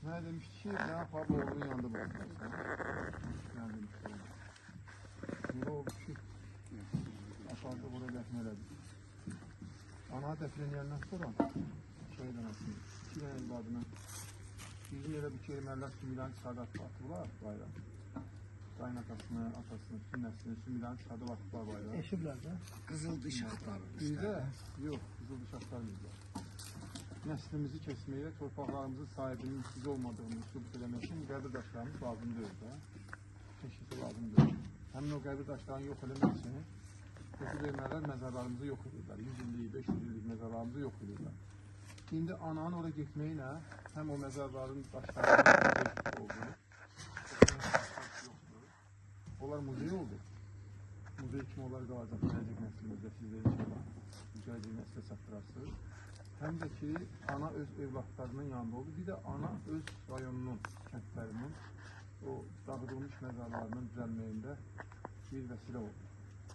Mənə demişdi ki, mən aparıb oğlunun yanında buraxmışam. Mənə demişdi oğlum. Elə oldu ki, apardı oraya dəfn elədi. Ana dəfn eləyəndən sonra şəhid anasını, 2 dənə övladını, bizim elə bir ki, ermənilər sümüklərini çıxardı atıblar bayrağa. Qaynatasını, atasını, bütün nəslini, sümüklərini çıxardı atıblar bayrağa. Eşiblər də. Qızıl diş axtarır. Bir də, yox, qızıl diş axtarmıyorlar. Nəslimizi kesməyə, torpaqlarımızın sahibinin siz olmadığını sübut eləmək üçün qəbir daşlarımız lazım deyil də. Keşisi lazım deyil. Həmin o qəbir daşlarını yox eləmək üçün götürüb ermənilər məzarlarımızı yox edirlər. 100 illik, 500 illik məzarlarımızı yox edirlər. İndi ananın oraya getməyi ilə həm o məzarların daşları oldu, yoxdur. Onlar muzey oldu. Muzey kimi onlar qalacaq gələcək nəslimizdə, siz də inşallah gələcək nəslə çatdırarsınız. Həm də ki, ana öz evlatlarının yanında oldu. Bir də ana öz rayonunun, kəndlərinin o dağıdılmış məzarlarının düzəlməyində bir vəsilə oldu.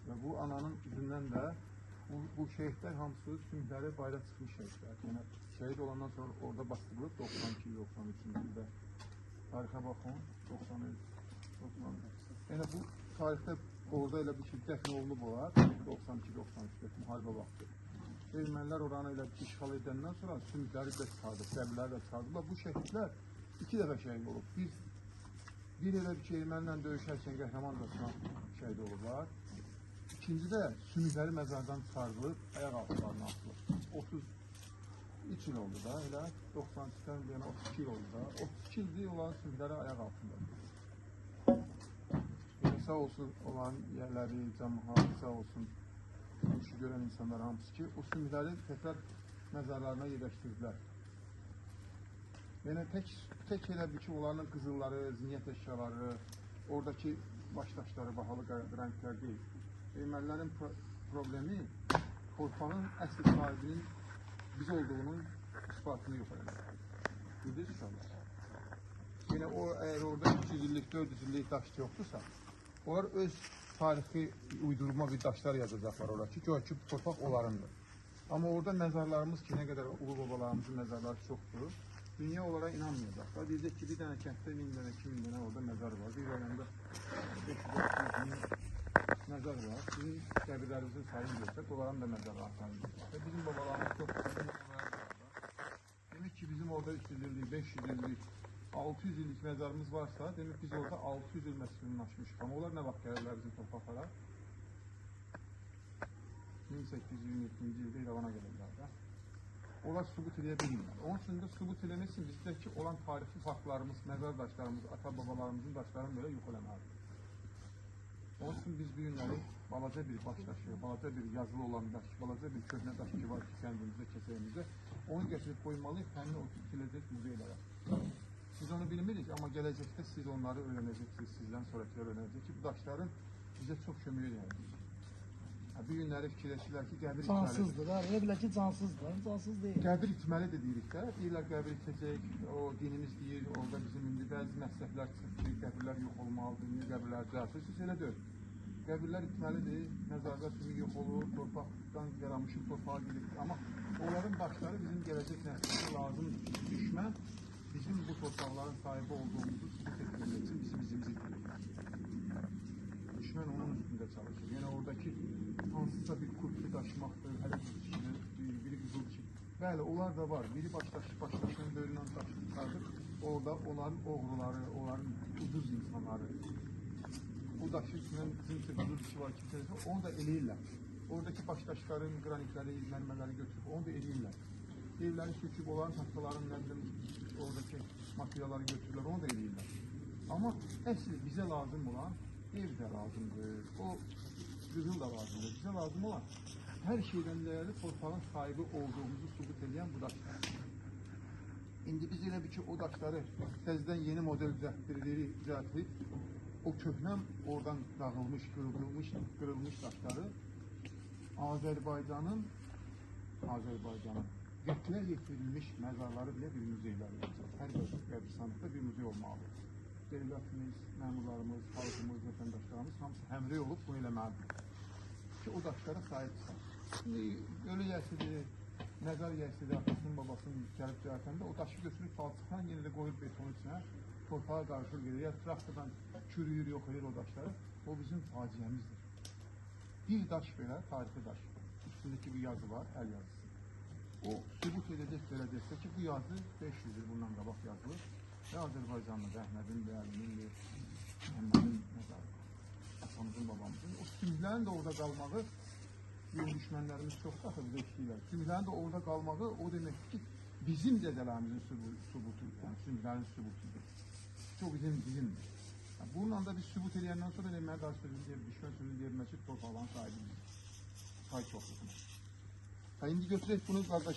Və bu ananın üzündən də bu şehitlər hamısı sümükləri bayra çıxmış şehitlər. Yəni şehit olandan sonra orada bastırılıb 92, 93-cü ildə. Tarixə baxın, 93, 93. Yəni bu tarixdə orada elə bir şey dəfn olunub olar, 92-93-də müharibə vaxtı. Ermənilər oranı elə işğal edəndən sonra sümükləri də çıxardıb, qəbirləri də çıxardıblar. Bu şehitlər 2 dəfə şehit olub. Bir elə bir ki, ermənilə döyüşərkən qəhrəmancasına şehit olublar. İkinci də sümükləri məzardan çıxardılıb, ayaq altlarına atılıb. 33 il oldu da, elə 92-dən bu yana 32 il oldu da. 32 ildir onların sümükləri ayaq altındadır. Yəni sağ olsun onların yerləri, cəmaat, sağ olsun bu işi görən insanlar hamısı ki, o sümükləri təkrar məzarlarına yerləşdirdilər. Yəni tək elə bir ki, onların qızılları, zinət əşyaları, oradakı baş daşları, bahalı rənglər deyil. Ermənilərin problemi torpağın əsl sahibinin biz olduğunun isbatını yox eləmək. Bildiniz inşallah. Yəni o, əgər orada 300 illik, 400 illik daş yoxdursa, onlar öz tarixi uydurma bir daşlar yazacaqlar ora ki, gör ki, bu torpaq onlarındır. Amma orada məzarlarımız ki, nə qədər ulu babalarımızın məzarları çoxdur, dünya onlara inanmayacaqlar. Deyəcək ki, bir dənə kənddə 1000 dənə, 2000 dənə orada məzar var. Bir rayonda 500-600 min məzar var. Bizim qəbirlərimizin sayını görsək, onların da məzarlarının sayını görsək. Bizim babalarımız çox, bizim babalarımız var. Demək ki, bizim orada 300 illik, 500 illik, 600 illik məzarımız varsa, demək biz orada 600 il məskunlaşmışıq. Amma onlar nə vaxt gəlirlər bizim torpaqlara? 1827-ci ildə İrəvana gəlirlər də. Onlar sübut eləyə bilmirlər. Onun üçün də sübut eləmək üçün bizdəki olan tarixi faktlarımız, məzar daşlarımız, ata-babalarımızın daşlarını belə yox eləməlidir. Onun üçün biz bu günləri balaca bir baş daşı, balaca bir yazılı olan daş, balaca bir köhnə daş ki var ki, kəndimizdə, kəsəyimizdə, onu gətirib qoymalıyıq həmin o tikiləcək muzeylərə. Siz onu bilmirik, amma gələcəkdə siz onları öyrənəcəksiniz, sizdən sonrakilər öyrənəcək ki, bu daşların bizə çox köməyi dəyəcək. Bu günləri fikirləşirlər ki, qəbir itməlidir. Cansızdır, ha. Elə bilər ki, cansızdır. Cansız deyil. Qəbir itməlidir deyirik də. Deyirlər qəbir itəcək, o dinimiz deyir, orada bizim indi bəzi məzhəblər çıxır ki, qəbirlər yox olmalıdır, niyə qəbirlər düzəltir? Siz elə deyil. Qəbirlər itməlidir, məzarda sümük yox olur, torpaqdan yaranmışıq torpağa gedir. Amma onların daşları bizim gələcək nəslimizə lazımdır. Düşmən bizim bu torpaqların sahibi olduğumuzu sübut etdirmək üçün bizim izimizi itirir. Düşmən onun üstündə çalışır. Yəni oradakı hansısa bir kurtlu daşımaqdır, hələ bir biri qızıl dişi. Bəli, onlar da var. Biri başdaşının böyründən daşı çıxardır. Orada onların oğruları, onların ucuz insanları. O daşı üstündən kimsə qızıl dişi var, kimsə onu da eləyirlər. Oradakı başdaşların, qranikləri, mərmərləri götürüb onu da eləyirlər. Evləri söküb, onların taxtaların, nə bilim, oradakı materialları götürürlər, onu da eləyirlər. Amma əsl bizə lazım olan ev də lazımdır, o qızıl da lazımdır. Bizə lazım olan hər şeydən dəyərli torpağın sahibi olduğumuzu sübut edən bu daşlar. İndi biz elə bir ki, o daşları təzədən yeni model düzəltdiririk, o köhnə oradan dağılmış, qırılmış daşları Azərbaycanın qətlə yetirilmiş məzarları belə bir muzeylər olacaq. Hər bir qəbristanlıqda bir muzey olmalıdır. Dövlətimiz, məmurlarımız, xalqımız, vətəndaşlarımız hamısı həmrəy olub bunu eləməlidir ki, o daşlara sahib çıxar. Şimdi ölü yəsidir, Məzar yiyəsidir, atasının, babasının gəlib düzəltəndə o daşı götürüb palçıqla yenə də qoyur betonun içinə, torpağa qarışır gedir. Ya traktordan çürüyür, yox edir o daşları. O bizim faciəmizdir. Bir daş belə, tarixi daş, üstündəki bir yazı var, əl yazısı. O sübut edəcək gələcəkdə ki, bu yazı 500 il bundan qabaq yazılır və Azərbaycanlı Əhmədin, Əlinin, Məhəmmədin məzarı, atamızın, babamızın. O sümüklərin də orada qalmağı, bu düşmənlərimiz çox dəfə bizə işləyirlər. Sümüklərin də orada qalmağı o deməkdir ki, bizim dədələrimizin sübutu, yəni sümüklərin sübutudur. Ki, o bizimdir. Yəni, bununla da biz sübut eləyəndən sonra erməni daş sözünü deyə, düşmən sözünü deyə bilməz ki, torpaqların sahibi biziz. Say çoxluğuna. Ha, indi götürək bunu qardaşım.